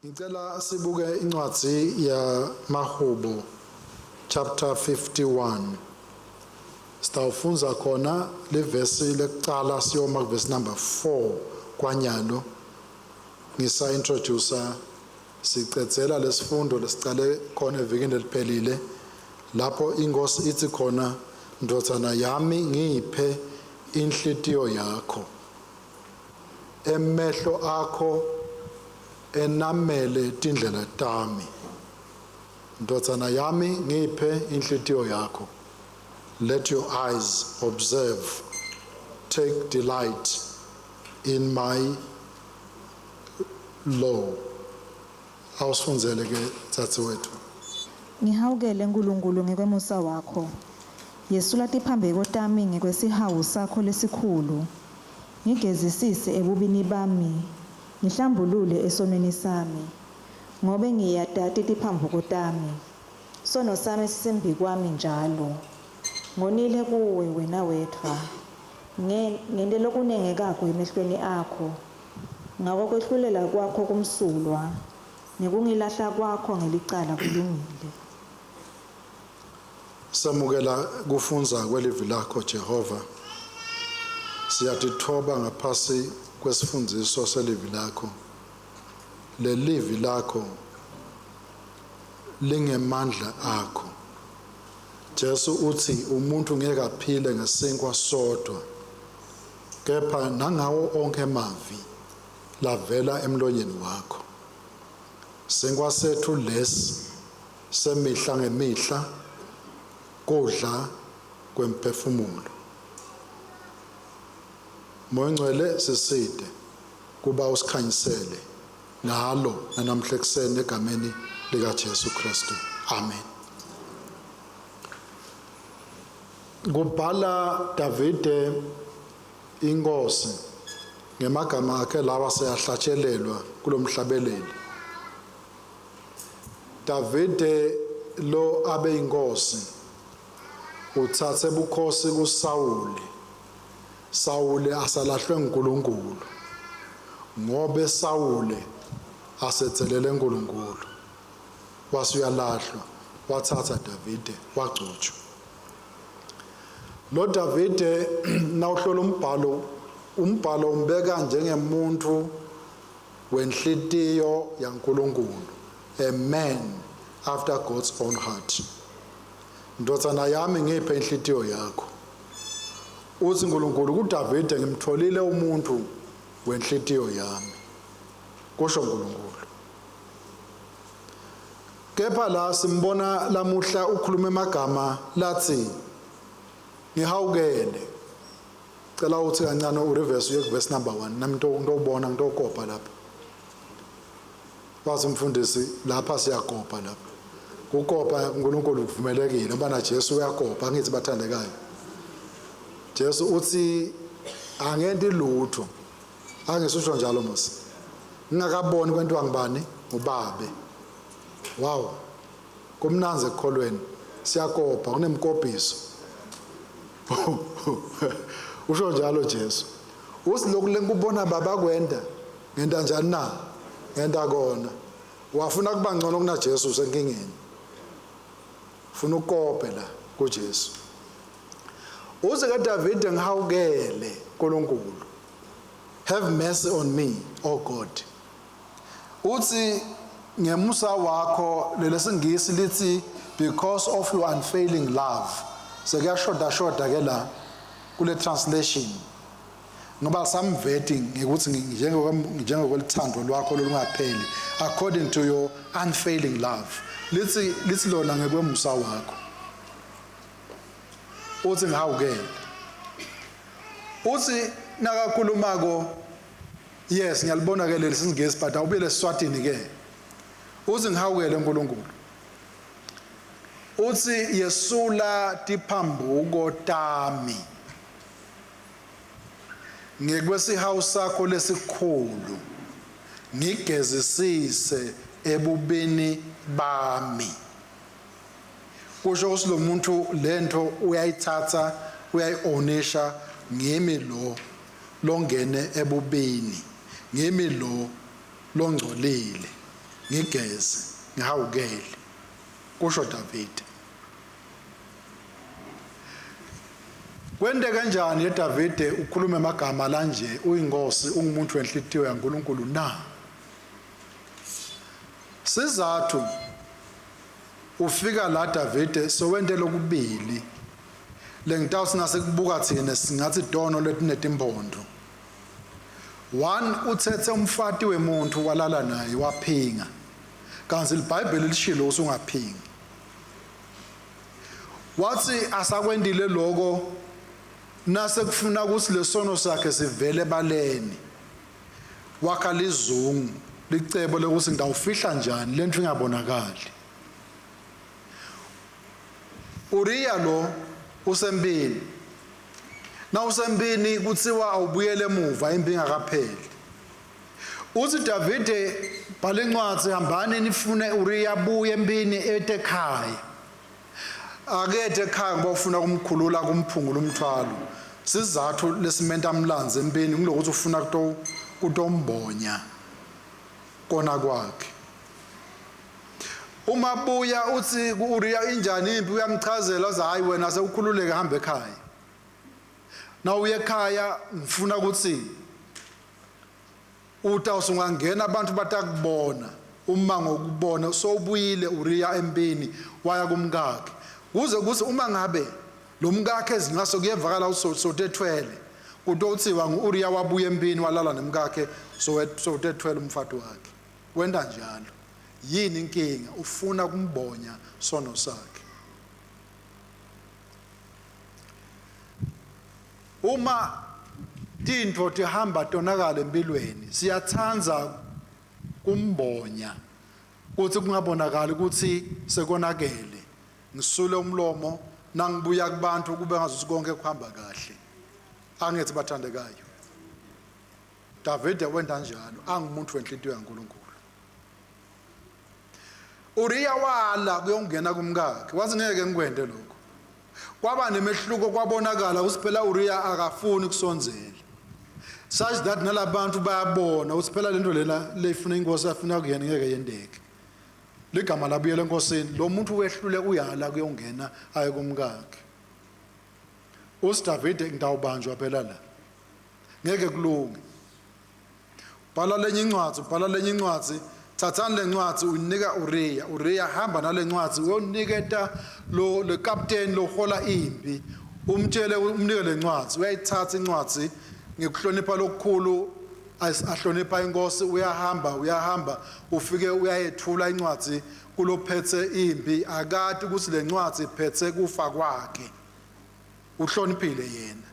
Ngicela sibuke incwadzi yaMahubo chapter 51. Sitawufundza khona livesi lekucala siyoma kuvesi number 4 kwanyalo. Ngisa introducer sicedzela lesifundo lesicale khona evikini leliphelile lapho inkosi ithi khona ndvodzana yami ngiphe inhlitiyo yakho. Emehlo akho enamele tindlela tami. Ndvodzana yami ngiphe inhlitiyo yakho. Let your eyes observe, take delight in my law. Awusifundzele ke dzadzewethu. Ngihawukele Nkulunkulu ngekwemusa wakho. Yesula tiphambeko tami ngekwesihawu sakho lesikhulu. Ngigezisise ebubini bami, ngihlambulule esonweni sami. Ngobe ngiyatati tiphambuko tami, sono sami sisembikwami njalo. Ngonile kuwe, wena wedvwa, ngente lokunengekako emehlweni akho. Ngako kwehlulela kwakho kumsulwa, nekungilahla kwakho ngelicala kulungile. Samukela kufundza kwelivi lakho Jehova. Siyatitfoba ngaphasi kwesifundziso selivi lakho. Lelivi lakho lingemandla akho. Jesu uthi umuntu ngeke aphile ngesinkwa sodwa kepha nangawo onke emavi lavela emlonyeni wakho. Sinkwa sethu lesi semihla ngemihla kudla kwemphefumulo. Moya Ngcwele siside kuba usikhanyisele ngalo nanamhla ekuseni egameni likaJesu Kristu. Amen. Kubhala Davide inkosi ngemagama akhe lawa seyahlatshelelwa kulomhlabeleli. Davide lo abe inkosi uthathe bukhosi kuSawule. Sawule asalahlwe nguNkulunkulu ngobe Sawule asedzelele uNkulunkulu wase uyalahlwa wathatha Davide wagcotshwa. Lo Davide nawuhlola umbhalo umbhalo umbeka njengemuntu wenhlitiyo yaNkulunkulu, a man after God's own heart. Ndvodzana yami ngiphe inhlitiyo yakho. Uthi uNkulunkulu kuDavide ngimtholile umuntu wenhlitiyo yami. Kusho uNkulunkulu. Kepha la simbona lamuhla ukhuluma emagama lathi ngihawukele. Cela uthi kancane ureverse uye kuverse number 1 nami ngitobona ngitokopa lapha. Wathi umfundisi lapha siyakopa lapha. Kukopa uNkulunkulu kuvumelekile ngoba na Jesu uyakopa angithi bathandekayo. Jesu uthi angenti lutho. Angisusho njalo mos. Ngingakaboni kwentiwa ngubani? Ngubabe. Wow. Kumnanzi ekukholweni. Siyakopa kunemkophiso. Usho njalo Jesu. Uthi lokhu lenkubona baba kwenda ngenta njani na? Ngenta kona. Wafuna kuba ngcono kunaJesu usenkingeni. Ufuna ukope la kuJesu. Uze kaDavide ngihawukele uNkulunkulu. Have mercy on me, O God. Uthi ngemusa wakho lelesingisi lithi because of your unfailing love. Sekuyashoda shoda ke la kule translation. Ngoba samveti ngikuthi njengokwelithando lwakho olungapheli according to your unfailing love. Lithi lithi lona ngekwemusa wakho. Uthi ngihawukele. Uthi nakakhulumako yes ngiyalibona ke leli singesi but awubuyele esiswatini ke. Uthi ngihawukele uNkulunkulu. Uthi yesula tiphambuko tami. Ngekwesihawu sakho lesikhulu ngigezisise ebubini bami. Kusho ukuthi lo muntu lento uyayithatha uyayi-ownisha ngimi lo longene ebubini ngimi lo longcolile. Ngigeze, ngihawukele, kusho Davide. Kwente kanjani yeDavide ukhulume amagama lanje uyinkosi ungumuntu wenhlitiyo yaNkulunkulu na? Sizathu ufika la Davide sowente lokubili lengitawuthi nasekubuka thina singathi tono letinetimpondo. One uthethe umfati wemuntu walala naye waphinga. Kanti iBhayibheli lishilo ukuthi ungaphingi. Wathi asakwendile lokho nase kufuna ukuthi lesono sakhe sivele baleni. Wakha lizungu licebo lokuthi ngitawufihla njani lento ingabonakali. Uriya lo usempini. Nawusempini kuthiwa awubuyele emuva impi ingakapheli. Uthi Davide bhala incwadi hambani nifune Uriya abuye empini ete ekhaya. Akethe ekhaya ngoba ufuna kumkhulula kumphungula umthwalo. Sizathu lesimenta amlanzi empini kulokuthi ufuna kuto kutombonya kona kwakhe. Uma buya uthi ku-Uriya injani impi uyamchazela aze hayi wena sewukhululeke hamba ekhaya. Na uye ekhaya ngifuna ukuthi utawuthi ungangena abantu batakubona uma ngokubona sowubuyile Uriya empini waya kumkakhe kuze kuthi uma ngabe lo mkakhe ezingase kuyevakala usotethwele kutothiwa ngu-Uriya wabuya empini walala nemkakhe sowutethwele umfati wakhe. Wenta njalo. Yini inkinga? Ufuna kumbonya sono sakhe. Uma tintfo tihamba tonakala empilweni, siyatsandza kumbonya kuthi kungabonakali ukuthi sekonakele. Ngisule umlomo nangibuya kubantu kube ngazuthi konke kuhamba kahle. Angithi bathandekayo. Davide wenta njalo angumuntu wenhlitiyo yaNkulunkulu. Uriya wala kuyongena kumkakhe wathi ngeke ngikwente lokho. Kwaba nemehluko kwabonakala ukuthi phela Uriya akafuni kusondzela. Such that nalabantu bayabona ukuthi phela lento lena lefuna inkosi afuna kuyena ngeke yendeke. Ligama labuyela enkosini lo muntu wehlule uyala kuyongena aye kumkakhe. USdavide ngitawubanjwa phela la. Ngeke kulunge. Bhala lenye incwadi, ubhala lenye incwadi, thathani le ncwadi uyinika Uriya. Uriya hamba nale ncwadi uyoniketa lo le captain lohola impi. Umtshele umnike le ncwadi. Uyayithatha incwadi ngikuhlonipha lokukhulu ahlonipha inkosi uyahamba uyahamba ufike uyayethula incwadi kulophethe impi akati ukuthi le ncwadi iphethe kufa kwakhe. Uhloniphile yena.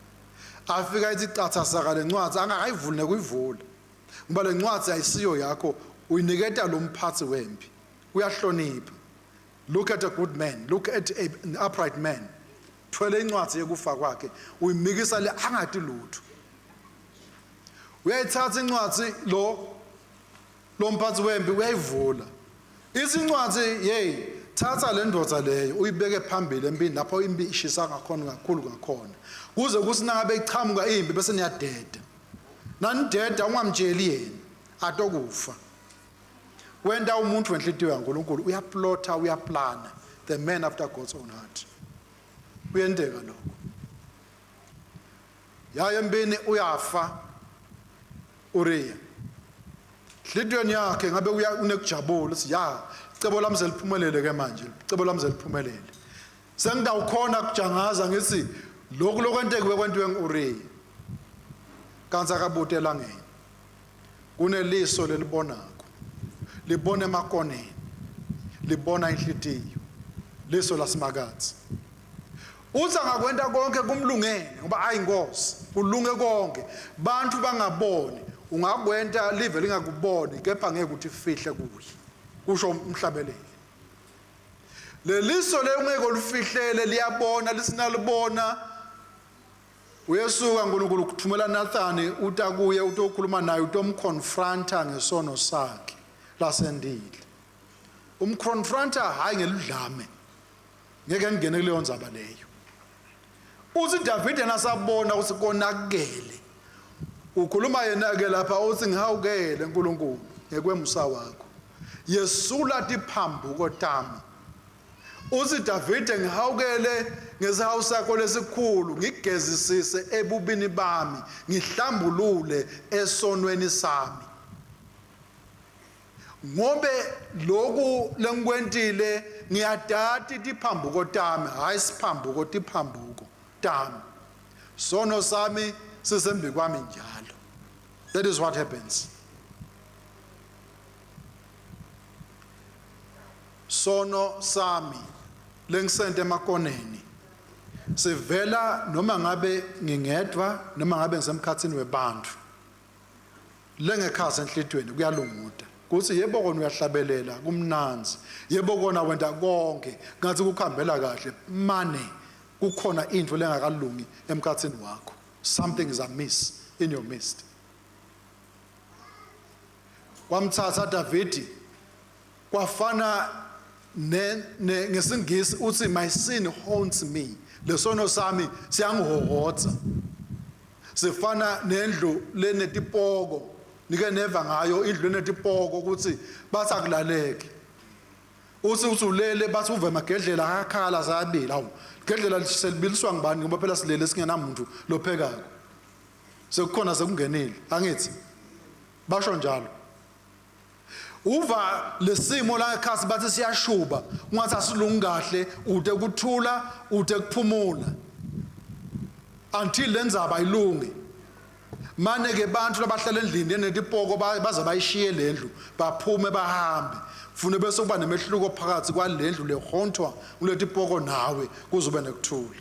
Afika ethi catha saka lencwadi angakayivuli nekuyivula. Ngoba lencwadi ayisiyo yakho uyiniketa lo mphathi wempi. Uyahlonipha. Look at a good man, look at a, an upright man. Thwele incwadi yekufa kwakhe uyimikisa le angati lutho. Uyayithatha incwadi lo lo mphathi wempi uyayivula. Ithi incwadi hey thatha le ndoda leyo uyibeke phambili empini lapho impi ishisa ngakhona kakhulu ngakhona. Kuze kuthi nangabe ichamuka impi bese niyadeda. Nanideda ungamtsheli yena atokufa. Wenta umuntu wenhlitiyo yaNkulunkulu uyaplotha uyaplana the man after God's own heart. Kuyenteka lokho. Yaye empini uyafa Uriya. Hlitweni yakhe ngabe uya unekujabula uthi ya icebo lami seliphumelele ke manje icebo lami seliphumelele. Sengidawukhona kujangaza ngithi lokhu lokwenteke kwentiwe nguUriya. Kanti akabute elangeni. Kuneliso lelibonako. Libona emakoneni. Libona inhlitiyo. Liso laSimakadze. Uthi angakwenta konke kumlungele ngoba ayinkosi kulunge konke bantu bangaboni ungakwenta live lingakuboni kepha ngeke ukuthi fihle kuye kusho umhlabeleli leliso le ungeke olufihlele liyabona lisinalibona uyesuka uNkulunkulu kuthumela Nathani uta kuye utokhuluma naye utomconfronta ngesono sakhe lasendile umconfronta hayi ngeludlame ngeke ngingene kuleyo ndzaba leyo uthi Davide nasabona ukuthi konakele ukhuluma yena ke lapha uthi ngihawukele uNkulunkulu ngekwemusa wakho. Yesula tiphambuko tami. Uthi Davide, ngihawukele ngesihawu sakho lesikhulu, ngigezisise ebubini bami, ngihlambulule esonweni sami. Ngobe lokhu lengikwentile ngiyadati tiphambuko tami, hayi siphambuko, tiphambuko tami. Sono sami sisembi kwami njalo. That is what happens. Sono sami lengisente emakoneni sivela noma ngabe ngingedwa noma ngabe ngisemkhathini webantu, lengekhathi enhlitweni kuyalunguda kuthi yebo kona uyahlabelela kumnanzi, yebo kona wenta konke ngathi kukhambela kahle, mane kukhona into lengakalungi emkhathini wakho. Something is amiss in your midst. Kwamthatha Davidi kwafana ne, ne ngesingisi uthi my sin haunts me, lesono sami siyangihohotsa, sifana nendlu lenetipoko. Nike neva ngayo indlu enetipoko ukuthi bathi akulaleki, uthi uthi ulele bathi uve emagedlela akakhala sayabila. Hawu, gedlela selibiliswa ngubani? Ngoba phela silele singenamuntu lophekako, sekukhona sekungenile, angithi basho njalo. Uva lesimo la ekhasi bathi siyashuba, ungathi asilungi kahle, ude kuthula, ude kuphumula until lenzaba ilunge. Mane ke bantu labahlala endlini enetipoko baze bayishiye lendlu, baphume bahambe, fune bese kuba nemehluko phakathi kwalendlu lehontwa kuletipoko nawe, kuzobe nekuthula.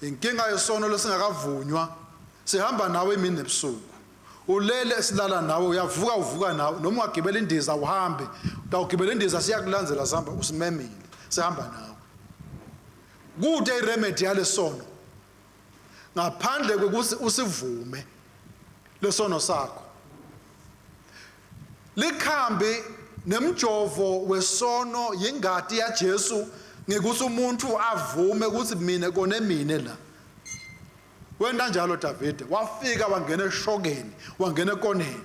Inkinga yesono lesingakavunywa sihamba nawe imini nebusuku. Ulele silala nawe, uyavuka uvuka nawe, noma ungagibela indiza uhambe, utawugibela indiza siyakulandzela, sihamba usimemile, sihamba nawe. Kude iremedy yalesono ngaphandle kwekuthi usivume lesono sakho. Likhambi nemjovo wesono yingati yaJesu, ngekuthi umuntu avume ukuthi mina kone mine la. Wenta njalo Davide, wafika wangena eshokeni, wangena ekoneni,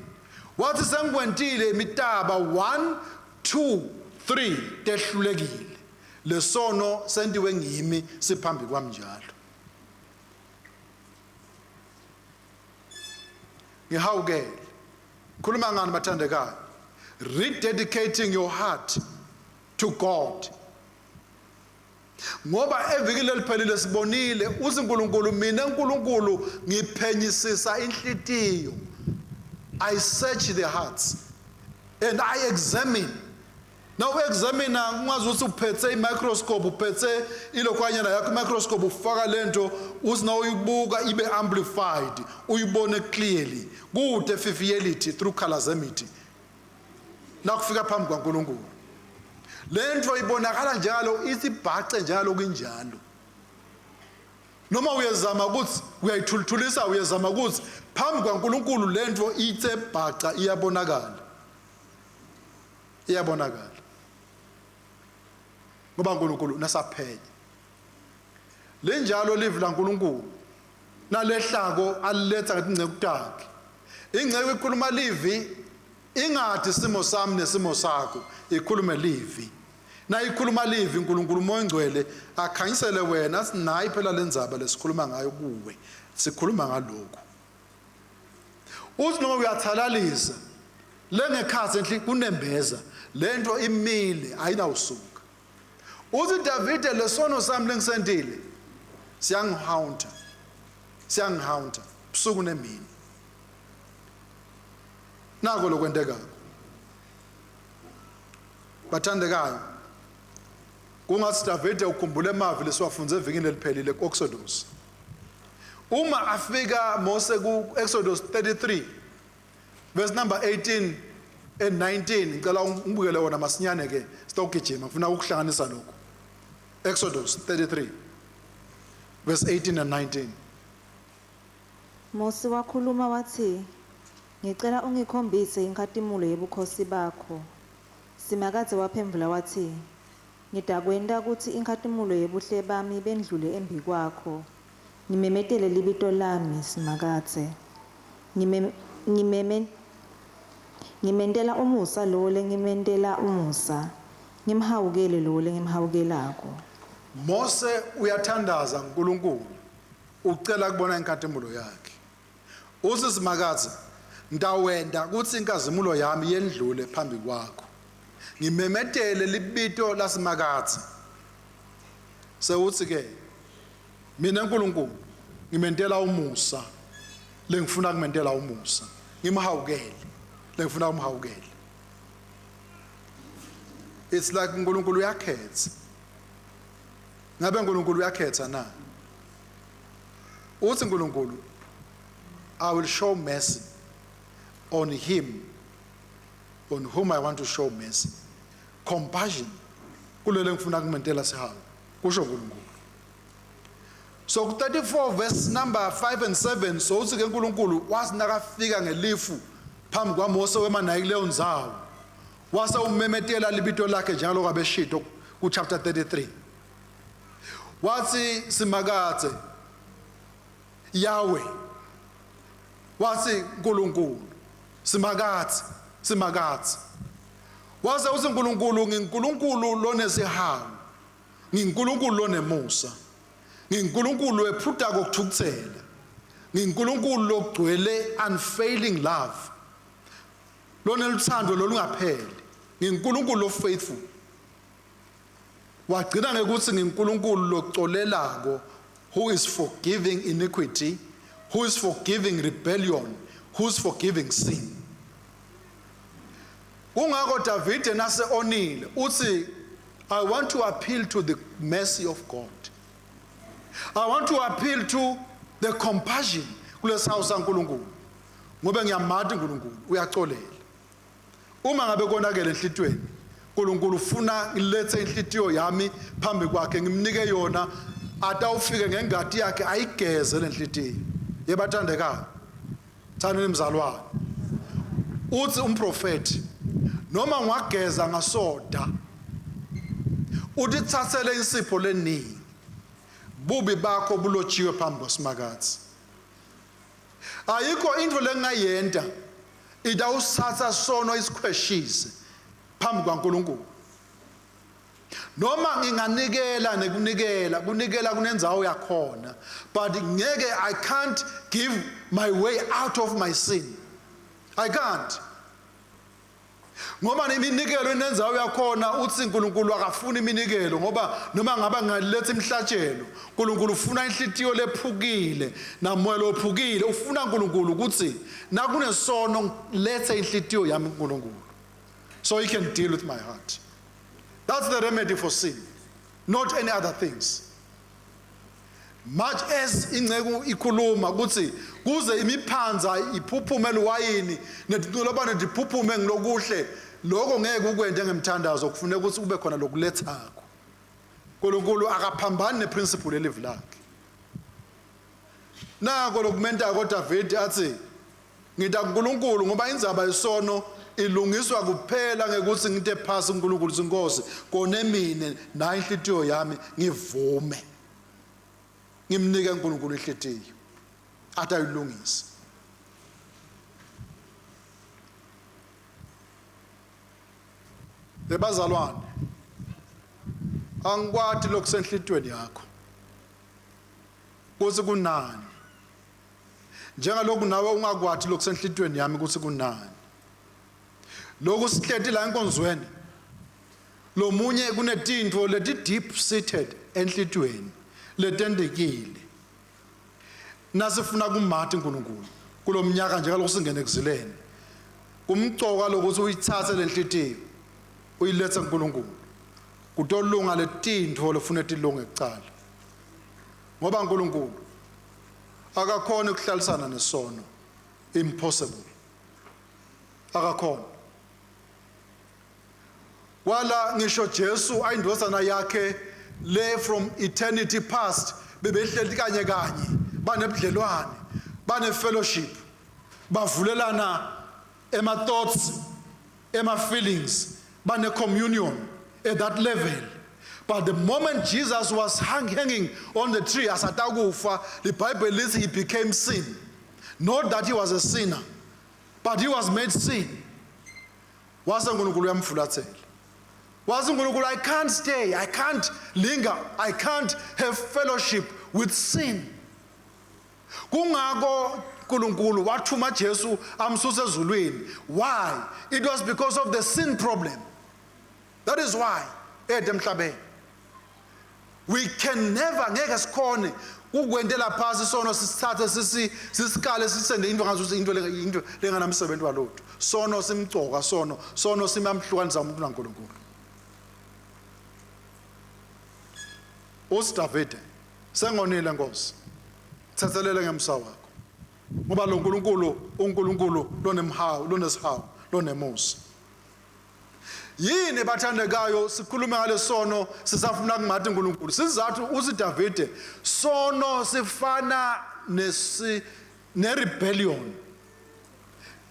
wathi sengikwentile imitaba 1 2 3 tehlulekile, lesono sentiwe ngimi siphambi kwami njalo. Ngihawukele. Khuluma ngani bathandekayo? Rededicating your heart to God. Ngoba evikini leliphelile sibonile uthi uNkulunkulu, mina uNkulunkulu ngiphenyisisa inhlitiyo. I search the hearts and I examine. Now examine ungazi ukuthi uphethe i-microscope, uphethe ilokhwanyana yakho i-microscope, ufaka lento uthi na uyibuka ibe amplified, uyibone clearly. Kude fifielity through colors nakufika phambi kwaNkulunkulu. Lento ibonakala njalo, ithi bhace njalo kunjalo. Noma uyezama ukuthi uyayithulithulisa, uyezama ukuthi phambi kwaNkulunkulu lento ithe bhaca, iyabonakala. Iyabonakala. Ngoba uNkulunkulu nasaphenya. Lenjalo live laNkulunkulu nalehlako aliletha ngetinceku takhe. Ingceku ikhuluma livi ingathi isimo sami nesimo sakho, ikhulume livi. Na ikhuluma livi uNkulunkulu uMoya oNgcwele akhanyisele wena, sinayi phela lenzaba lesikhuluma ngayo kuwe, sikhuluma ngalokhu. Uthi noma uyathalalisa lengekhathi enhle kunembeza, lento imile ayinawusuka. Uthi Davide, lesono sami lengisentile siyangihaunta, siyangihaunta busuku nemini. Nako lokwentekayo bathandekayo. Kungathi Davide ukhumbule emavi lesiwafunze evikini eliphelile ku-Exodus. Uma afika Mose ku-Exodus 33 verse number 18 and 19, ngicela ungibukele wona masinyane ke, sitawugijima, ngifuna ukuhlanganisa lokho. Exodus 33 verse 18 and 19. Mosi wakhuluma wathi, "Ngicela ungikhombise inkhatimulo yebukhosi bakho." Simakadze waphendvula watsi, "Ngitakwenta kutsi inkhatimulo yebuhle bami bendlule embikwakho, ngimemetele libito lami Simakadze. Ngime ngimeme Ngimentela umusa lowo lengimentela umusa, ngimhawukele lowo lengimhawukelako. Mose uyathandaza uNkulunkulu ucela kubona inkhatimulo yakhe. Uthi Simakadze, ngitawenta kutsi inkazimulo yami yendlule phambi kwakho. Ngimemetele libito laSimakadze. Sewuthi ke mina uNkulunkulu ngimentela umusa lengifuna kumentela umusa, ngimhawukele lengifuna kumhawukele. It's like uNkulunkulu uyakhetha. Ngabe uNkulunkulu uyakhetha na? Uthi uNkulunkulu I will show mercy on him on whom I want to show mercy. Compassion kulele ngifuna kumentela sihawu kusho uNkulunkulu. So ku 34 verse number 5 and 7 so uthi ke uNkulunkulu wathi nakafika ngelifu phambi kwaMose wema naye kuleyo ndzawo wase umemetela libito lakhe njengaloko abeshito ku chapter 33 wathi simakadze Yahweh wathi uNkulunkulu simakadze simakadze wase uthi uNkulunkulu nginguNkulunkulu lonesihawu nginguNkulunkulu lonemusa nginguNkulunkulu wephutako kuthukuthela nginguNkulunkulu logcwele unfailing love loneluthando lolungapheli nginguNkulunkulu lo faithful wagcina ngekuthi nginguNkulunkulu locolelako who is forgiving iniquity who is forgiving rebellion who is forgiving sin kungakho Davide nase onile uthi I want to appeal to the mercy of God I want to appeal to the compassion kulesawu saNkulunkulu ngoba ngiyamati uNkulunkulu uyacolela Uma ngabe konakele enhlitiyweni, uNkulunkulu ufuna ngilethe inhlitiyo yami phambi kwakhe ngimnike yona atawufike ngengati yakhe ayigeze lenhlitiyo. Yebathandekayo. Thandeni mzalwane. Uthi umprofeti noma ngwageza ngasoda utithathele insipho leningi bubi bakho bulotshiwe phambi kwasimakadze ayikho into lengingayenta itawusatha sono isikhweshise phambi kwaNkulunkulu noma nginganikela nekunikela kunikela kunendzawo yakhona but ngeke i can't give my way out of my sin i can't ngoba iminikelo inenzawo yakhona uthi uNkulunkulu akafuni iminikelo ngoba noma ngaba ngaletha imhlatshelo uNkulunkulu ufuna inhlitiyo lephukile namoya lophukile ufuna uNkulunkulu ukuthi nakunesono lethe inhlitiyo yami kuNkulunkulu so he can deal with my heart that's the remedy for sin not any other things much as inceku ikhuluma ukuthi kuze imiphanza iphuphume liwayini netinqolobane tiphuphume ngilokuhle lokho ngeke ukwente ngemthandazo kufuneka ukuthi kube khona lokulethako uNkulunkulu akaphambani neprinciple yelivi lakhe nako lokumentako David athi ngita kuNkulunkulu ngoba indzaba yesono ilungiswa kuphela ngekuthi ngite phasi uNkulunkulu sinkosi kone mine nayi inhlitiyo yami ngivume ngimnike uNkulunkulu inhlitiyo athi ayilungise Ebazalwane angikwati lokusenhlitweni yakho kuthi kunani njengalokhu nawe ungakwati lokusenhlitweni yami ukuthi kunani lokhu sihleti la enkonzweni lomunye kunetintfo leti deep seated enhlitweni letentekile nasifuna kumati uNkulunkulu kulomnyaka njengalokhu singene ekuzileni kumcoka lokuthi uyithathe lenhlitiyo uyilethe kuNkulunkulu kutolunga letintfo lofuna tilunge kucala ngoba uNkulunkulu akakhona ukuhlalisana nesono impossible akakhona wala ngisho Jesu ayindvodzana yakhe le from eternity past bebehleli kanye kanye banebudlelwane bane fellowship bavulelana ema thoughts ema feelings bane communion at that level but the moment Jesus was hang, hanging on the tree asatakufa the bible lithi he became sin not that he was a sinner but he was made sin. Wase uNkulunkulu uyamfulathela. Wathi uNkulunkulu, I can't stay, I can't linger, I can't have fellowship with sin. Kungako uNkulunkulu wathuma Jesu amsuse ezulwini. Why? It was because of the sin problem. That is why ede emhlabeni. We can never, ngeke sikhone ukwentela phasi sono, sisithathe sisi sisikale sisende into ngazuthi into into lenganamsebenzi walutho. Sono simcoka, sono sono simamhlukanisa umuntu naNkulunkulu. UsiDavide, sengonile Nkosi, thethelele ngemsa wakho, ngoba lo nkulunkulu uNkulunkulu lonemhawu, lonesihawu, lonemusa. Yini bathandekayo sikhulume ngalesono sisafuna kungathi uNkulunkulu? Sizathu uthi Davide, sono sifana nesi ne-rebellion.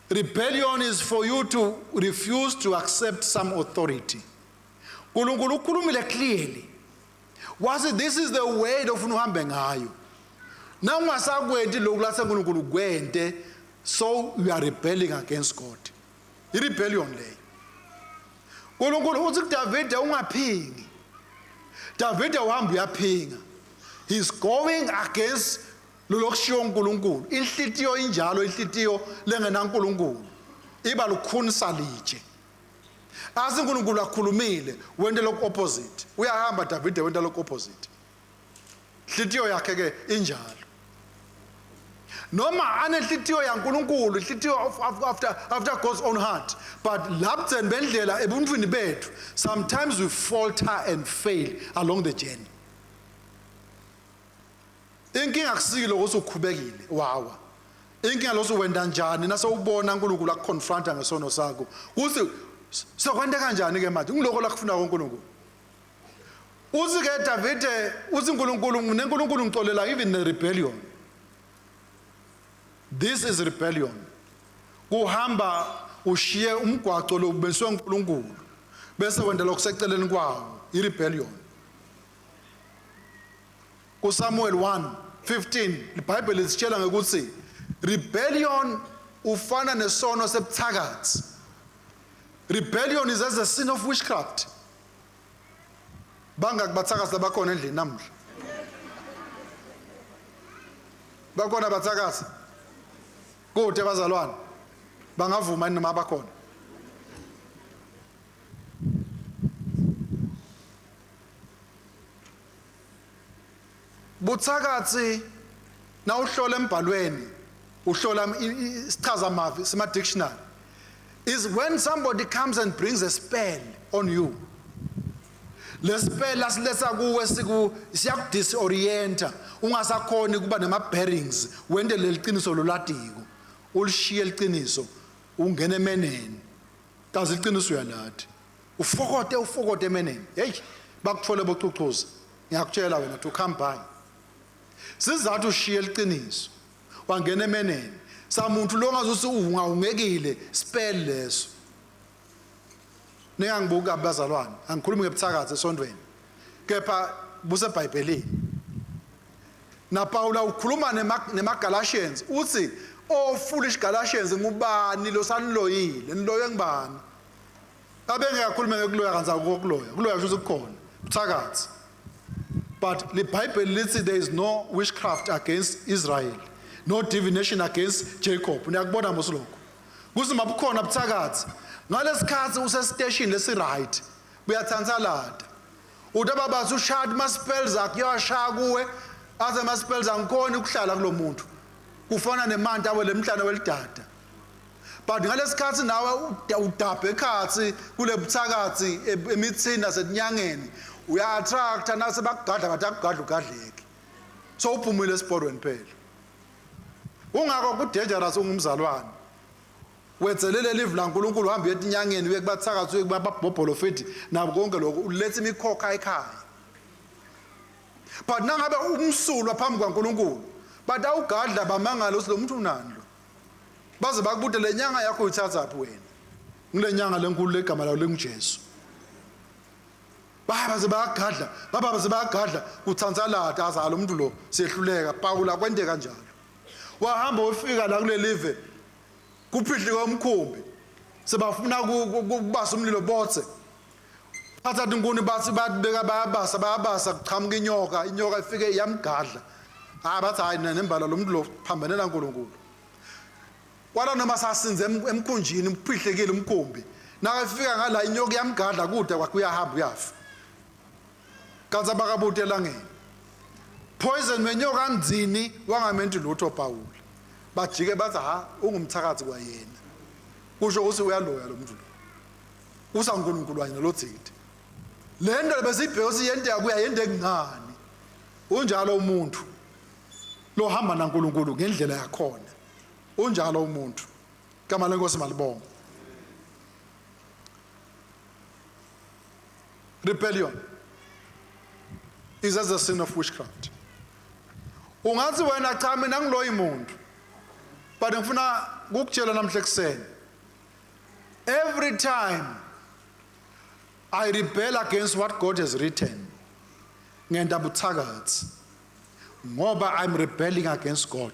Rebellion is for you to refuse to accept some authority. uNkulunkulu ukhulumile clearly, wathi this is the way lofuna uhambe ngayo. Na ungasakwenti lokhu lase uNkulunkulu kwente, so you are rebelling against God. I-rebellion leyo. uNkulunkulu uthi kuDavide ungaphingi. Davide uhamba uyaphinga. He's going against lolokushiwo uNkulunkulu. Inhlitiyo injalo, inhlitiyo lengenaNkulunkulu iba lukhuni salitshe. Asi uNkulunkulu akhulumile, wente lokhu opposite. Uyahamba Davide wenta lokhu opposite. Inhlitiyo yakhe ke injalo. Noma anenhlitiyo yaNkulunkulu, inhlitiyo after God's own heart, but lapho bendlela ebuntwini bethu, sometimes we falter and fail along the journey. Inkinga akusiki lokho usukhubekile wawa. Inkinga losu wenda njani nase ubona uNkulunkulu akuconfronta ngesono sakho, kuthi sokwenta kanjani ke manje? Ngiloko lakufuna uNkulunkulu. Uthi ke Davide, uthi uNkulunkulu, neNkulunkulu ngixolela even the rebellion. This is rebellion. Kuhamba ushiye umgwaco lokubeniswe uNkulunkulu bese wenda lokuseceleni kwawo, i-rebellion. KuSamuel 1:15 iBhayibheli lisitshela ngokuthi rebellion ufana nesono sebuthakathi. Rebellion is as a sin of witchcraft. Bangaki bathakathi labakhona endlini namuhla? Bakhona bathakathi? Kude bazalwane. Bangavuma noma bakhona? Buthakathi nawuhlola embhalweni, uhlola isichaza mavi sima dictionary, is when somebody comes and brings a spell on you. Le spell asiletha kuwe siku siyakudisorienta, ungasakhoni kuba nema bearings, wente leliqiniso lolatiko, ulishiye liqiniso, ungene emeneni. Kazi iqiniso uyalathi. Ufokote ufokote emeneni. Hey, bakuthole bocucuza. Ngiyakutshela wena to come by. Sizathu ushiye liqiniso, wangena emeneni. Samuntu lo ngazuthi ungawungekile spell leso. Ningangibuki abazalwane, angikhulumi ngebuthakathi esontweni. Kepha buseBhayibhelini. Na Paula ukhuluma nemaGalatians, uthi oh foolish Galatians, ngubani lo saniloyile? Niloye ngubani? Abengeke akhulume ngekuloya kanza kokuloya. Kuloya kusho ukuthi kukhona buthakathi. But the Bible lithi there is no witchcraft against Israel, no divination against Jacob. Niyakubona mos lokho. Kuthi mabukhona buthakathi. Ngalesikhathi use station lesi right, buyathansalada. Uthi ababathi ushaya ama spells akhe uyashaya kuwe, aze ama spells angikhona ukuhlala kulomuntu. Kufana nemanta awele emhlane welidada. But ngalesikhathi nawe udabhe ekhathi kule buthakathi emithini nasetinyangeni, uya-attracta nase bakugadla bathi akugadla ugadleke. So uphumile esiporweni phela. Ungako ku-dangerous ungumzalwane. Wethelele live laNkulunkulu, uhambe uye etinyangeni, uye kubathakathi, uye kubabhobholo futhi nabo konke lokho, uletha imikhokha ekhaya. But nangabe umsulwa phambi kwaNkulunkulu, but awugadla bamangala uthi lo muntu unani lo. Baze bakubude le nyanga yakho uyithathaphi wena? Ngile nyanga lenkulu legama layo linguJesu. Baba baze bayagadla, baba baze bayagadla kuthansalada azala umuntu lo siyehluleka. Pawula kwente kanjalo. Wahamba wafika la kuleli live, kuphidlika umkhumbi. Sebafuna kubasa umlilo botse. Thatha tinkuni bathi batibeka bayabasa bayabasa kuqhamuka inyoka, inyoka ifike iyamgadla. Hayi bathi hayi nembala lo muntu lo phambene naNkulunkulu. Kwala noma sasinze emkhunjini uphihlekile umkhumbi. Nakafika ngala inyoka iyamgadla kude kwakhe uyahamba uyafa. Kanti abakabuti elangeni. Poison wenyoka ndzini wangamenti lutho Paul. Bajike bathi ha ungumthakathi kwayena. Kusho ukuthi uyaloya lo muntu lo. UsaNkulunkulu wanye nalothide. Le nto besiyibheke ukuthi yenteka kuya yente kuncane. Unjalo umuntu lohamba naNkulunkulu ngendlela yakhona. Unjalo umuntu. Igama lenkosi malibonge. Rebellion is as a sin of witchcraft. Ungathi wena cha mina ngiloyi muntu. But ngifuna ukukutshela namhla ekuseni. Every time I rebel against what God has written, ngenta buthakathi. Ngoba I'm rebelling against God.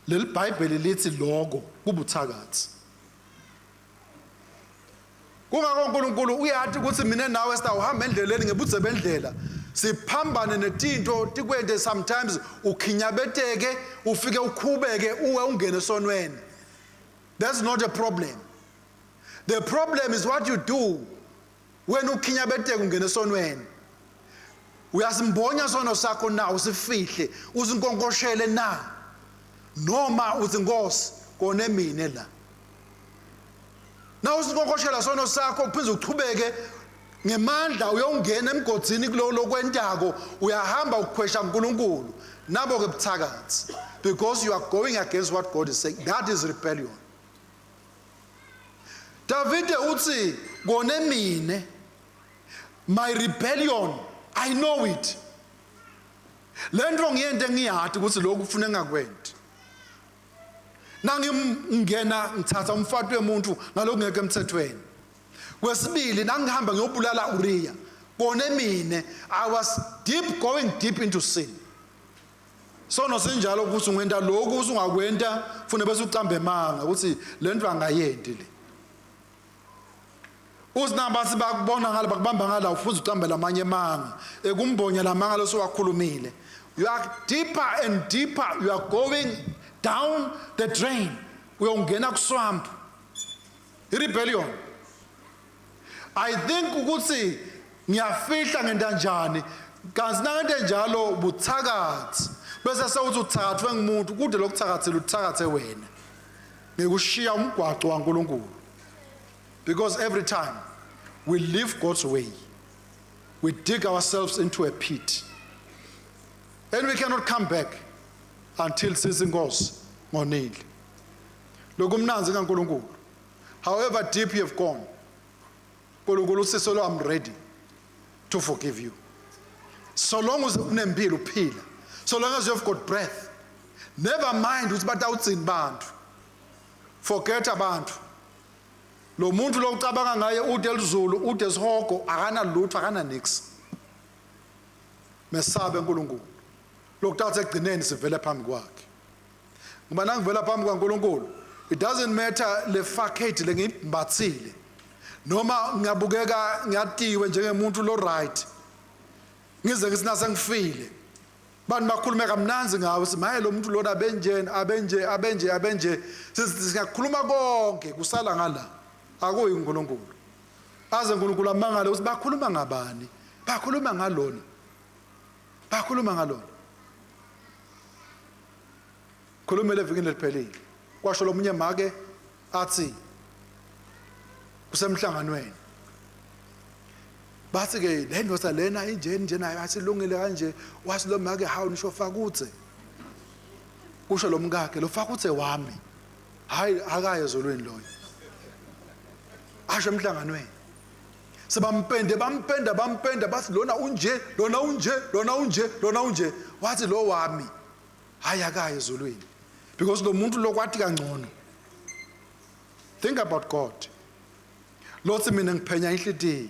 Leli Bible lithi lokho kubuthakathi. Kungakho uNkulunkulu uyathi ukuthi mina nawe sitawuhamba endleleni ngebudze bendlela siphambane netinto tikwente sometimes ukhinyabeteke ufike ukhubeke uwe ungene esonweni. That's not a problem. The problem is what you do when ukhinyabeteka ungene esonweni. Uyasimbonya sono sakho na usifihle usinkonkoshele na noma uthi Nkosi kone mine la. Na usinkonkoshela sono sakho uphinde uchubeke ngemandla uyongena emgodini kulowo lokwentako uyahamba ukhwesha uNkulunkulu nabo ke buthakathi because you are going against what God is saying. That is rebellion. Davide uthi kone mine my rebellion I know it. Lento ngiyente ngiyati ukuthi lokhu ufuna engakwenti. Nangingena ngithatha umfati wemuntu ngalokhu ngekho emthethweni. Kwesibili nangihamba ngiyobulala Uriya. Kone mine I was deep going deep into sin. Sono sinjalo ukuthi ungenta lokhu usungakwenta funa bese ucambe emanga ukuthi lento angayenti le. Uzinamba bakubona ngala bakubamba ngala ufuze ucambe lamanye emanga ekumbonya lamanga losuwakhulumile. You are deeper and deeper, you are going down the drain. Uyongena kuswamp. Rebellion. I think ukuthi ngiyafihla ngenta njani kanti nakente njalo buthakathi bese sewuthi uthakathwe ngumuntu kude lokuthakathela uthakathe wena ngekushiya umgwaco waNkulunkulu. Because every time we leave God's way, we dig ourselves into a pit and we cannot come back until sithi Nkosi ngonile. Lokumnanzi kaNkulunkulu, however deep you have gone, uNkulunkulu usisolo I'm ready to forgive you. So long as unempilo uphila, so long as you have got breath, never mind ukuthi batawutsini bantu. Forget abantu. Lo muntu lo ucabanga ngaye ude elizulu, ude esihogo, akana lutho, akana nix. Mesabe uNkulunkulu. Lokuthatha egcineni sivele phambi kwakhe. Ngoba nangivela phambi kwaNkulunkulu, it doesn't matter le facade lengiyimbathile. Noma ngiyabukeka ngiyatiwe njengemuntu lo right. Ngize ngithi nasengifile. Bantu bakhulume kamnanzi ngawe sithi maye lo muntu lona abenjeni abenje abenje abenje singakhuluma konke kusala ngala akuyi uNkulunkulu. Aze uNkulunkulu amangale ukuthi bakhuluma ngabani? Bakhuluma ngalona. Bakhuluma ngalona. Khulumele evikini leliphelile. Kwasho lomunye make athi kusemhlanganweni. Bathi ke le ndoda lena injeni nje nayo athi lungile kanje wathi lo make hawu nisho fakuthe. Kusho lo mkakhe lo fakuthe wami. Hayi akaye ezulwini loyo. Asho emhlanganweni. Sebampende bampenda bampenda bathi lona unje lona unje lona unje lona unje wathi lo wami hayi akaye ezulwini because lo muntu lokwathi kangcono. Think about God. Lothi mina ngiphenya inhlitiyo.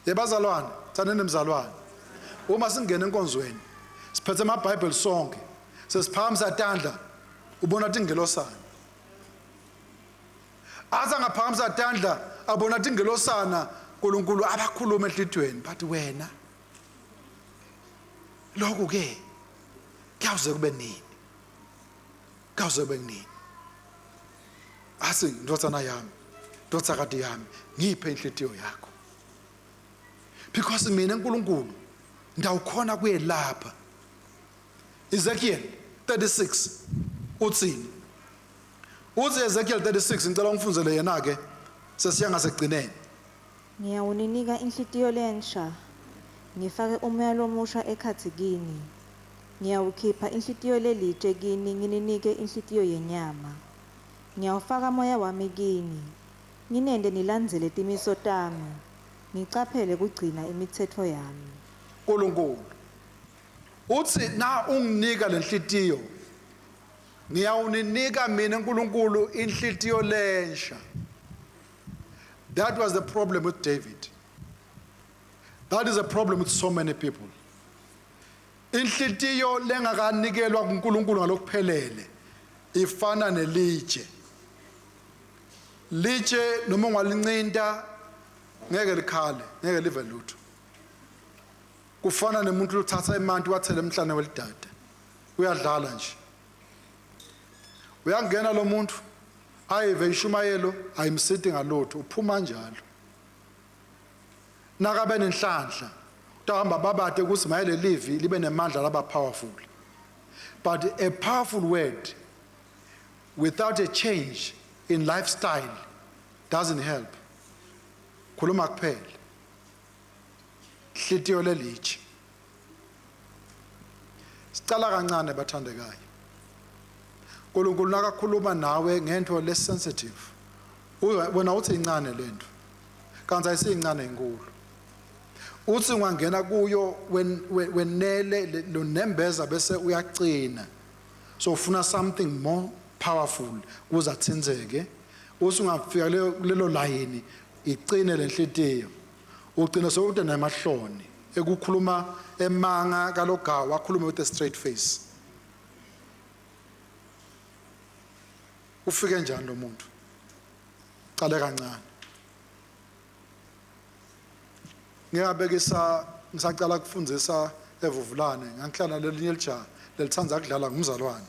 Yebazalwane, thaneni mzalwane. Uma singena enkonzweni, siphethe amaBhayibheli sonke, sesiphakamisa tandla, ubona ukuthi ingelosana. Athi angaphakamisa tandla abona tingelosana uNkulunkulu abakhuluma enhlitweni bathi wena lokhu ke kuyawuze kube nini? Kuyawuze kube nini? Asi ndvodzana yami, ndvodzakati yami, ngiphe inhlitiyo yakho. Because mina uNkulunkulu ndawukhona kuyelapha. Ezekiel 36 uthini? Uthi Ezekiel 36 ngicela ungifundzele yena ke sesiya ngasekugcineni. Ngiyawuninika inhlitiyo lensha, ngifake umoya lomusha ekhatsi kini. Ngiyawukhipha inhlitiyo lelitje kini ngininike inhlitiyo yenyama. Ngiyawufaka moya wami kini, nginente nilandzele timiso tami, nicaphele kugcina imitsetfo yami. uNkulunkulu uthi na unginika lenhlitiyo ngiyawuninika mina uNkulunkulu inhlitiyo lensha. That was the problem with David. That is a problem with so many people. Inhlitiyo lengakanikelwa kuNkulunkulu ngalokuphelele ifana nelitshe. Litshe noma ungalincinta ngeke likhale, ngeke live lutho. Kufana nemuntu lothatha emanti wathela emhlane welidada. Uyadlala nje. Uyangena lo muntu ayive ishumayelo ayimsiti ngalutho uphuma njalo. Nakabe nenhlanhla utahamba babate ukuthi maye lelivi libe nemandla laba powerful. But a powerful word without a change in lifestyle doesn't help. Khuluma kuphela. Hlitiyo lelitshe. Sicala kancane bathandekayo. uNkulunkulu nakakhuluma nawe ngento le sensitive. Wena uthi incane lento. Kanti ayisincane inkulu. Uthi ungangena kuyo wenele lo nembeza bese uyacina. So ufuna something more powerful ukuze athinzeke. Uthi ungafika kulelo layini icine lenhlitiyo. Ugcina sewude nemahloni ekukhuluma emanga kalogawa akhulume with a straight face. Ufike njani lo muntu? Cale kancane. Ngiyabekisa ngisacala kufundzisa evuvulane ngangihlala lelinye lijaha lelithanda kudlala ngumzalwane.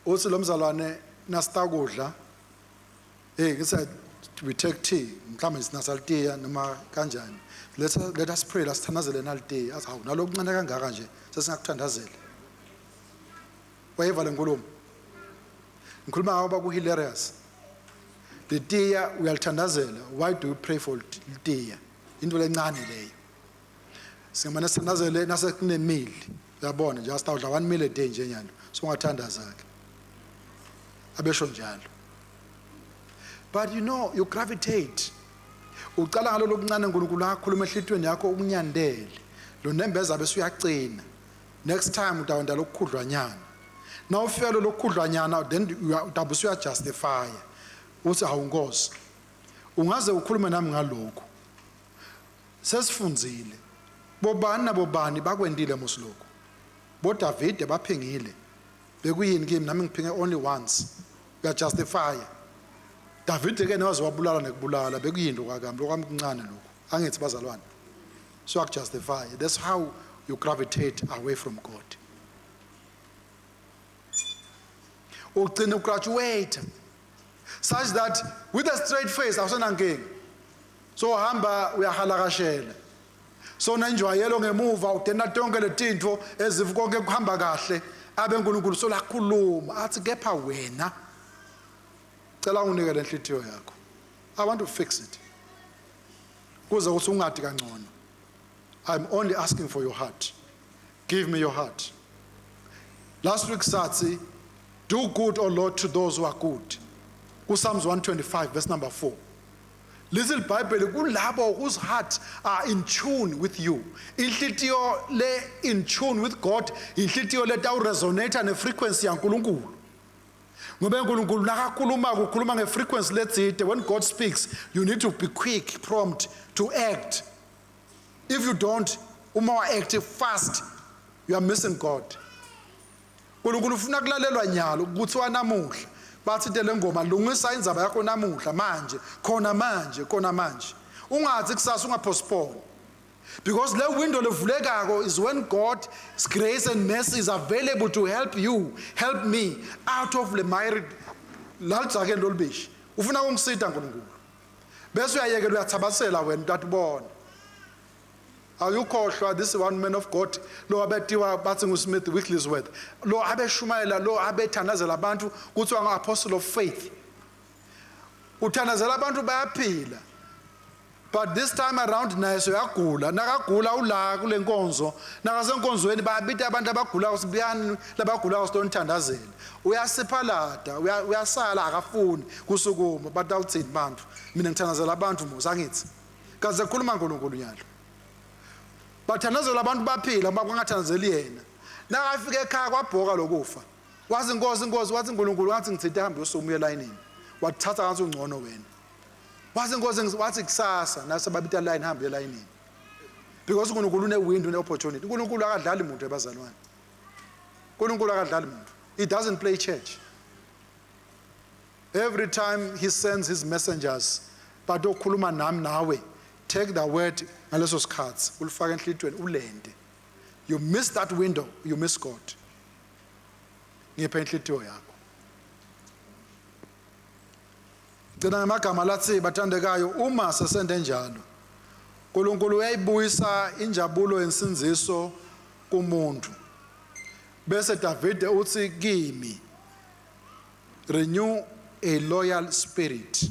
Uthi lo mzalwane nasitakudla hey ngithi we take tea mhlawumbe sinasalitiya noma kanjani let us pray lasithandazele nalitiya athi hawu nalokuncane kangaka nje sesingakuthandazela. Wayiva le nkulumo? Ngikhuluma ngabo baku hilarious. Litiya uyalithandazela. Why do you pray for litiya? Into lencane leyo. Singamane sithandazele nase kunemili. Uyabona nje asitawudla 1 meal a day nje nyalo. So ungathandaza ke. Abesho njalo. But you know you gravitate. Ucala ngalolo kuncane uNkulunkulu akhuluma ehlitweni yakho ukunyandele. Lo nembeza bese uyacina. Next time utawenta lokukhudlwanyana. Na ufika lo lokukhudlwanyana then utabe usuyajustify. Uthi hawu Nkosi. Ungaze ukhulume nami ngalokhu. Sesifundzile. Bobani nabobani bakwentile mos lokhu. BoDavide baphingile. Bekuyini kimi nami ngiphinge only once. Uyajustify. Davide ke nawaze wabulala nekubulala bekuyini lokwakami lokwami kuncane lokhu. Angithi bazalwane. So justify. That's how you gravitate away from God. Ugcina ugraduate such that with a straight face awusenankinga. So uhamba uyahalakashela. So nenjwayelo ngemuva udena tonke letinto ezifu konke kuhamba kahle abe uNkulunkulu solakhuluma athi kepha wena cela unginike lenhlitiyo yakho. I want to fix it. Kuze ukuthi ungadi kangcono. I'm only asking for your heart. Give me your heart. Last week sathi do good O Lord to those who are good. Ku Psalms 125 verse number 4. Lithi iBhayibheli kulabo whose hearts are in tune with you. Inhlitiyo le in tune with God, inhlitiyo le tawu resonate ne frequency yaNkulunkulu. Ngoba uNkulunkulu nakakhuluma ukukhuluma ngefrequency letsite. When God speaks, you need to be quick, prompt to act. If you don't, uma wa act fast, you are missing God. uNkulunkulu ufuna kulalelwa nyalo kuthiwa namuhla. Bathi le ngoma lungisa indzaba yakho namuhla manje, khona manje, khona manje. Ungathi kusasa, ungapostpone. Because le window levulekako is when God's grace and mercy is available to help you, help me out of the miry laludzakeni lolubishi. Ufuna ukungisita uNkulunkulu. Bese uyayekela, uyathabasela wena utatibona. Awukhohlwa this one man of God lo abetiwa bathi nguSmith Wigglesworth, lo abeshumayela, lo abethandazela abantu, kuthiwa ngu-apostle of faith. Uthandazela abantu bayaphila, but this time around naye soyagula. Nakagula ula kule nkonzo, nakasenkonzweni bayabita abantu abagulayo, sibuyani labagulayo sitonithandazela. Uyasiphalada, uyasala, akafuni kusukuma. Batawuthini bantu? Mina ngithandazela abantu mos, angithi kaze khuluma uNkulunkulu nyalo. Bathandazela abantu baphila, bangathandazeli yena. Nakafika ekhaya kwabhoka lokufa. Wathi inkosi, inkosi, wathi uNkulunkulu, wathi ngithinte hambe usukuma uye elayinini. Wathatha ngathi ungcono wena. Wathi inkosi, wathi kusasa nase babita line, hambe elayinini. Because uNkulunkulu une window, une opportunity. uNkulunkulu akadlali umuntu ebazalwane. uNkulunkulu akadlali umuntu. He doesn't play church. Every time he sends his messengers but okhuluma nami nawe, take the word ngaleso sikhathi, ulifake enhlitweni, ulende. You miss that window, you miss God. Ngiphe inhlitiyo yakho. Gcina ngamagama lathi, bathandekayo, uma sesende njalo, uNkulunkulu uyayibuyisa injabulo yensindziso kumuntu. Bese Davide uthi kimi, renew a loyal spirit.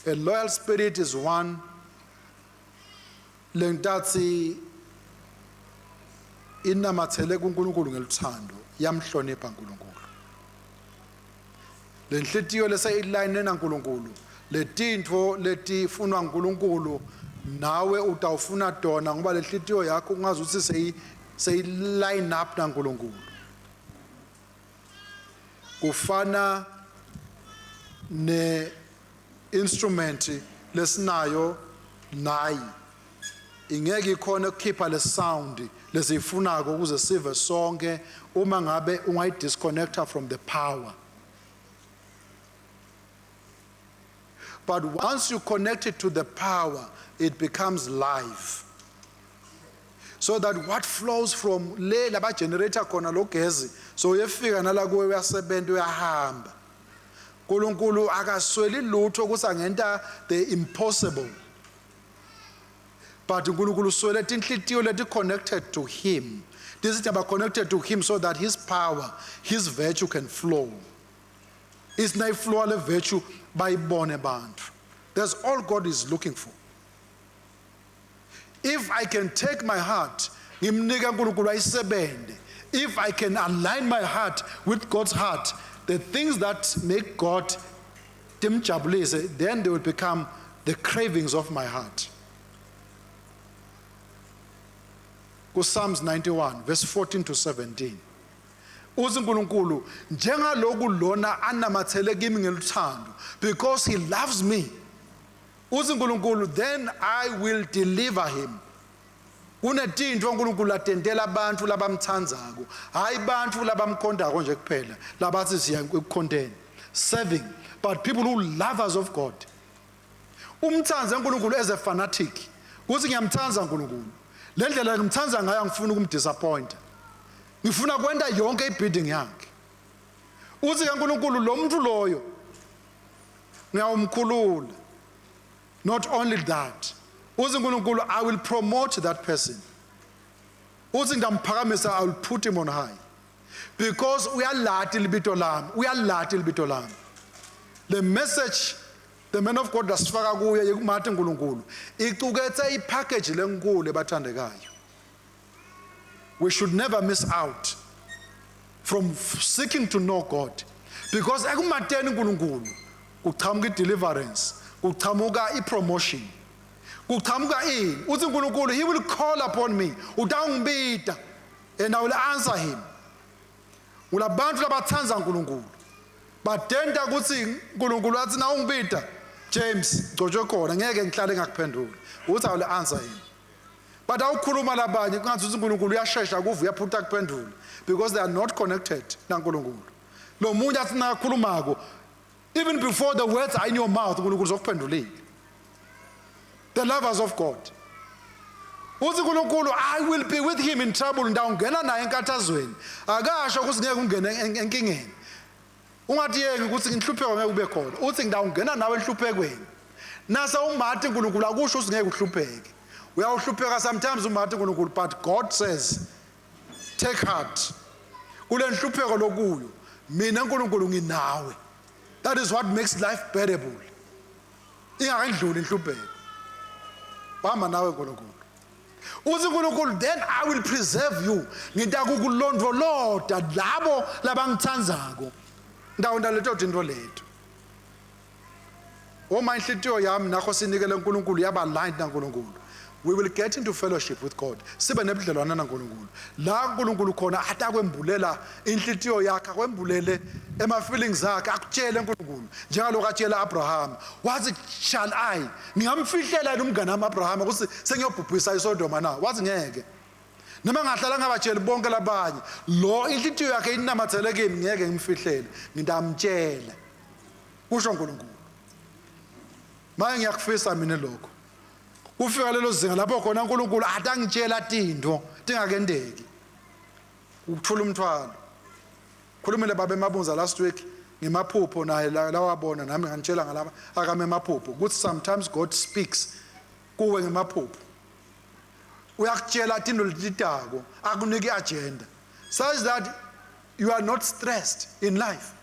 A loyal spirit is one lentathi inamathele kuNkulunkulu ngeluthando, yamhlonipha uNkulunkulu. Lenhlitiyo leseyilayine naNkulunkulu, letintfo letifunwa uNkulunkulu nawe utawufuna tona, ngoba lenhlitiyo yakho ungazi ukuthi seyi seyi line up naNkulunkulu. Kufana ne instrument lesinayo nayi, ingeke ikhona ukukhipha le sound lesiyifunako ukuze sive sonke uma ngabe ungayidisconnecta from the power. But once you connect it to the power, it becomes live, so that what flows from le laba generator khona lo gezi, so uyefika nala kuwe, uyasebenza, uyahamba. uNkulunkulu akasweli lutho ukuthi angenta the impossible, but uNkulunkulu uswele tinhlitiyo leti connected to him. This is about connected to him so that his power, his virtue can flow. Isina iflow le virtue, bayibone bantu. That's all God is looking for. If I can take my heart ngimnike uNkulunkulu ayisebende, if I can align my heart with God's heart, the things that make God timjabulise, then they will become the cravings of my heart. Ku Psalms 91 verse 14 to 17 uthi uNkulunkulu, njengaloku lona anamathele kimi ngeluthando, because he loves me, uthi uNkulunkulu, then I will deliver him. Kunetinto uNkulunkulu atentela abantu labamthandzako, hayi bantu labamkhondako nje kuphela, labathi siya ekukhonteni, serving, but people who lovers of God. Umthanze uNkulunkulu as a fanatic, kuthi ngiyamthanda uNkulunkulu, le ndlela ngimthanda ngayo angifuni ukumdisappoint, ngifuna kwenta yonke ibidding yakhe. Uthi kaNkulunkulu, lo muntu loyo ngiyawumkhulula. Not only that, uthi uNkulunkulu, I will promote that person. Uthi ngiyamphakamisa, I will put him on high, because uyalati libito lami, uyalati libito lami. The message the man of God lasifaka kuye yekumati uNkulunkulu icukethe ipackage lenkulu ebathandekayo. We should never miss out from seeking to know God, because ekumateni uNkulunkulu kuchamuka i-deliverance, kuchamuka i-promotion, kuchamuka ini. Uthi uNkulunkulu, he will call upon me, utawungibita, and I will answer him. Kulabantu labatsandza uNkulunkulu badenta ukuthi uNkulunkulu athi na ungibita James gcotshwe khona, ngeke ngihlale ngakuphendula. Uthi I will answer him. But awukhuluma labanye kungathi uthi uNkulunkulu uyashesha kuva, uyaphutha kuphendula, because they are not connected naNkulunkulu. Lo munye athi nakakhulumako, even before the words are in your mouth, uNkulunkulu uzokuphendulile. The lovers of God. Uthi uNkulunkulu, I will be with him in trouble, ndawungena naye enkathazweni. Akasho ukuthi ngeke ungene enkingeni. Ungathi yeke ukuthi inhlupheko ngeke ube khona. Uthi ngidawungena nawe enhluphekweni. Nase umati uNkulunkulu akusho ukuthi ngeke uhlupheke. Uyawuhlupheka sometimes umati uNkulunkulu, but God says take heart. Kule nhlupheko lokuyo mina uNkulunkulu nginawe. That is what makes life bearable. Ingakendluli inhlupheko. Bahamba nawe uNkulunkulu. Uthi uNkulunkulu, then I will preserve you. Ngitakukulondvolota labo labangithandzako. Ndawonda leto tinto leto. Uma inhlitiyo yami nakho sinikele uNkulunkulu yaba aligned naNkulunkulu, we will get into fellowship with God. Sibe nebudlelwane naNkulunkulu. La uNkulunkulu khona atakwembulela inhlitiyo yakhe, akwembulele ema feelings akhe, akutshele uNkulunkulu. Njengalokho atshela Abraham, wathi shall I ngingamfihlela yini umngane wami Abraham ukuthi sengiyobhubhisa iSodoma na? Wathi ngeke. Noma ngahlala ngabatsheli bonke labanye, lo inhlitiyo yakhe inamathele kimi, ngeke ngimfihlele, ngitamtshela. Kusho uNkulunkulu. Manje ngiyakufisa mina lokho. Kufika lelo zinga lapho khona uNkulunkulu atangitshela tinto tingakendeki. Ukuthula umthwalo. Khulumile baba eMabunza last week ngemaphupho naye lawabona, nami nganitshela ngalaba akame emaphupho ukuthi sometimes God speaks kuwe ngemaphupho. Uyakutshela tinto letitako, akunike agenda such that you are not stressed in life.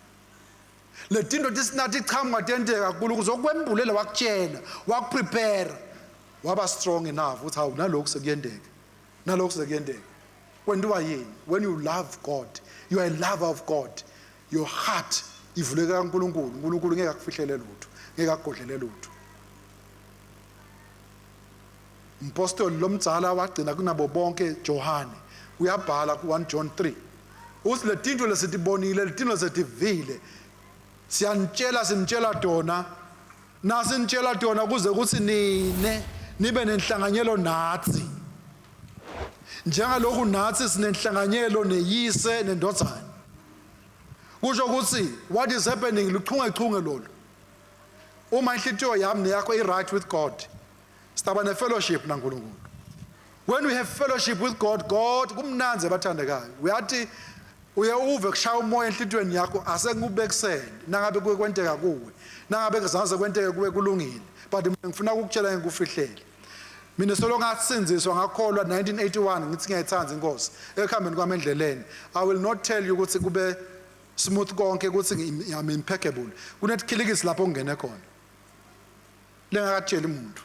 Letinto tisinathi ichamuka tenteka kakhulu kuzokwembulela, wakutshela, wakuprepare, waba strong enough ukuthi hawu, nalokhu sekuyendeka, nalokhu sekuyendeka. Kwenziwa yini? When you love God, you are a lover of God, your heart ivuleka kaNkulunkulu. uNkulunkulu ngeke akufihlele lutho, ngeke akugodlele lutho. Umpostoli lomdzala wagcina kunabo bonke, Johane, uyabhala ku-1 John 3, uthi letinto lesitibonile, letinto lesetivile, siyanitshela, sinitshela tona, nasinitshela tona kuze kuthi nine nibe nenhlanganyelo nathi, njengalokhu nathi sinenhlanganyelo neyise nendodana. Kusho ukuthi what is happening, luchungechunge lolu. Uma inhlitiyo yami neyakho i-right with God, sitaba ne-fellowship naNkulunkulu. When we have fellowship with God, God kumnanzi abathandekayo. Uyathi uye uve kushaya umoya enhlitiyweni yakho, asengikubekisele nangabe kuke kwenteka kuwe, nangabe kuzange kwenteke kuwe kulungile, but mina ngifuna ukukutshela ngikufihlele. Mina solo ngasinziswa ngakholwa 1981, ngithi ngiyayithanda inkosi ekuhambeni kwami endleleni. I will not tell you ukuthi kube smooth konke, ukuthi I'm impeccable. Kunethikilikisi lapho ngingene khona lengakatsheli umuntu.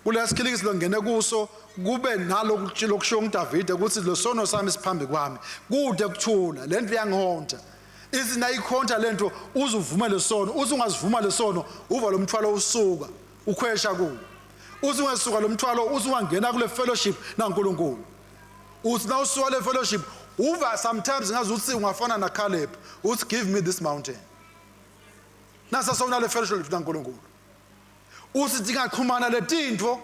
Kulesikilikisi longene kuso kube naloku lokushiwo nguDavide ukuthi lo sono sami siphambi kwami, kude kuthula lento iyangihonta. Ithi nayikhonta lento uzuvume lesono, uthi ungazivuma lesono uva lo mthwalo usuka ukhwesha kuwo. Uthi ungesuka lo mthwalo, uthi ungangena kule fellowship naNkulunkulu. Uthi nawusuka le fellowship uva sometimes ngazi uthi ungafana na Caleb, uthi give me this mountain. Nasa sona le fellowship naNkulunkulu. Uthi tingaxhumana letinto,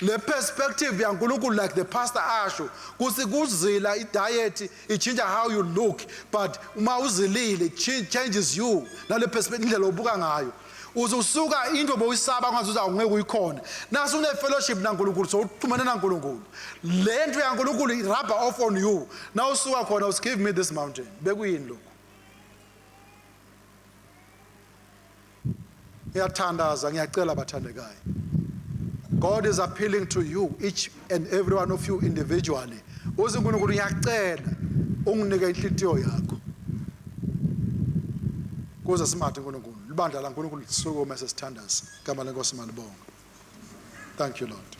le perspective yaNkulunkulu, like the pastor asho kuthi kuzila, i-diet ichinja how you look, but uma uzilile changes you nale perspective, indlela obuka ngayo. Uze usuka into bowuyisaba ngathi awungeke uyikhona, nase une fellowship naNkulunkulu, so uxhumene naNkulunkulu, le nto yaNkulunkulu i-rub off on you. Na usuka khona uthi give me this mountain. Bekuyini lokho? Ngiyathandaza, ngiyacela bathandekayo. God is appealing to you, each and every one of you individually. Uthi uNkulunkulu, ngiyacela unginike inhlitiyo yakho. Kuze simathe uNkulunkulu. Libandla laNkulunkulu lisukume sesithandaza. Igama lenkosi malibonga. Thank you, Lord.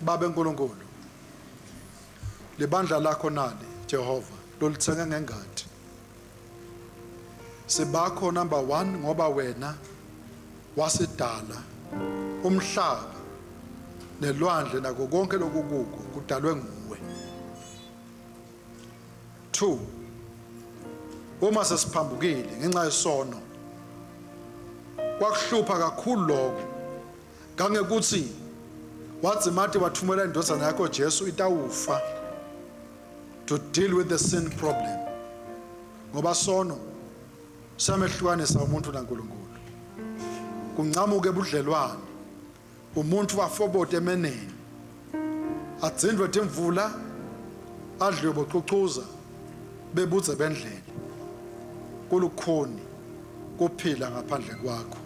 Babe uNkulunkulu, libandla lakho nali Jehova lolithenga ngengadi. Sibakho number 1 ngoba wena wasidala, umhlaba nelwandle nako konke lokukuko kudalwe nguwe. 2 uma sesiphambukile ngenxa yesono, kwakuhlupha kakhulu lokho kangekuthi wathi mati wathumela indodana yakho Jesu itawufa. To deal with the sin problem. Ngoba sono samehlukanisa umuntu naNkulunkulu. Kuncamuke budlelwane. Umuntu wafobote emeneni. Adzindwe timvula adliwe bocucuza bebudze bendlela. Kulukhuni kuphila ngaphandle kwakho.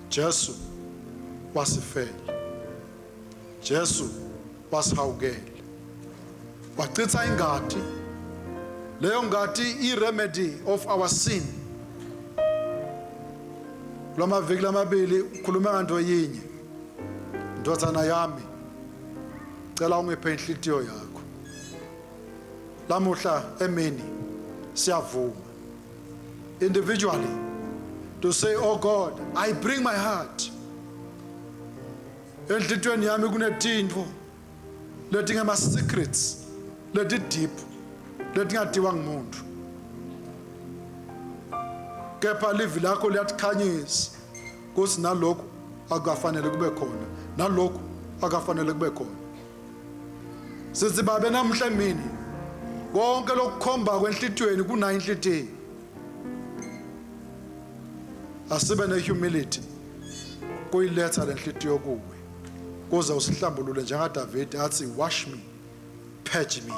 Jesu wasifela. Jesu wasihawukela. Wachitha ingati. Leyo ngati i remedy of our sin. Lomaviki lamabili ukhuluma nganto yinye. Ndodana yami, cela ungiphe inhlitiyo yakho. Lamuhla emini siyavuma. Individually to say, "Oh God, I bring my heart." Enhlitiyweni yami kunetintfo letingema secrets, leti deep, letingatiwa ngumuntu. Kepha livi lakho liyatikhanyisa kutsi nalokhu akukafanele kube khona, nalokhu akafanele kube khona. Sithi babe namuhla emini konke lokukhomba kwenhlitiyweni kunayo inhlitiyo. Asibe nehumility kuyiletha lenhlitiyo kuwe kuze usihlambulule njengaDavid athi, "Wash me, purge me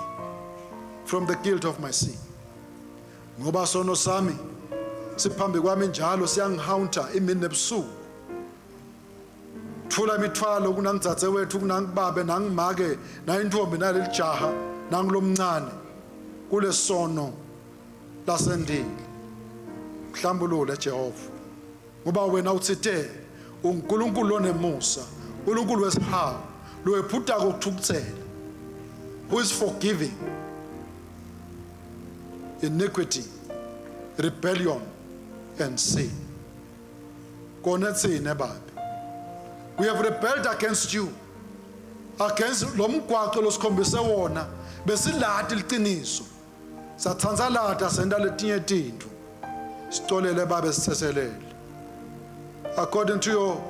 from the guilt of my sin." Ngoba sono sami siphambi kwami njalo, siyangihaunta imini nebusuku. Thula imithwalo kunangidzadze wethu, kunangibabe, nangimake, nayintombi, nalelijaha, nangilomncane kulesono lasendile. Mhlambulule Jehova, ngoba wena uthite uNkulunkulu onemusa, uNkulunkulu wesihawu, lowephutako ukuthukuthela, who is forgiving iniquity, rebellion and sin. Kona thina babe, we have rebelled against you, against lo mgwaco losikhombise wona. Besilati liqiniso, sathanza lata, senta letinye tintfo. Sicolele babe, sithethelele. According to your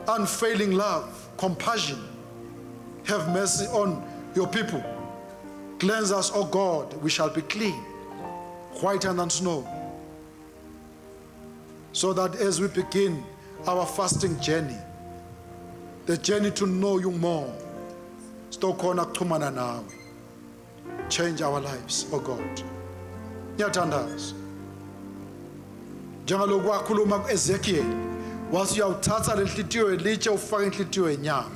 unfailing love, compassion, have mercy on your people. Cleanse us, O God, we shall be clean, whiter than snow, so that as we begin our fasting journey, the journey to know you more, sitokhona kuchumana nawe. Change our lives, O God. Ngiyathandaza njengaloku wakhuluma ku-Ezekiel, wathi uyawuthatha lenhlitiyo yelitshe ufake inhlitiyo yenyama.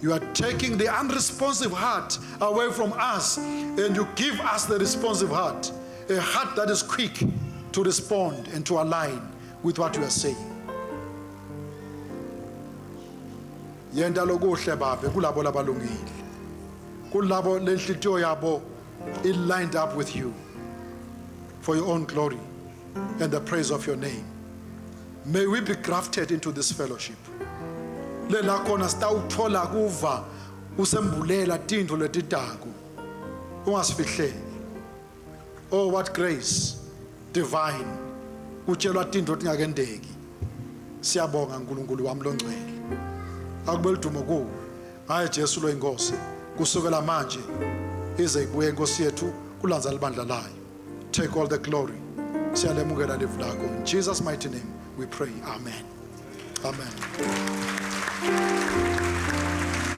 You are taking the unresponsive heart away from us and you give us the responsive heart, a heart that is quick to respond and to align with what you are saying. Yenta lokuhle babe kulabo labalungile, kulabo lenhlitiyo yabo it lined up with you, for your own glory and the praise of your name. May we be grafted into this fellowship lela khona sitawuthola kuva usembulela tintfo letitako, ungasifihleli. Oh, what grace divine kutshelwa tintfo tingakendeki. Siyabonga uNkulunkulu wami longcwele, akube ludumo kuwe ngaye Jesu lo inkosi, kusukela manje ize ibuye inkosi yethu kulanza libandla layo. Take all the glory. Siyalemukela livi lakho. In Jesus' mighty name we pray, amen, amen.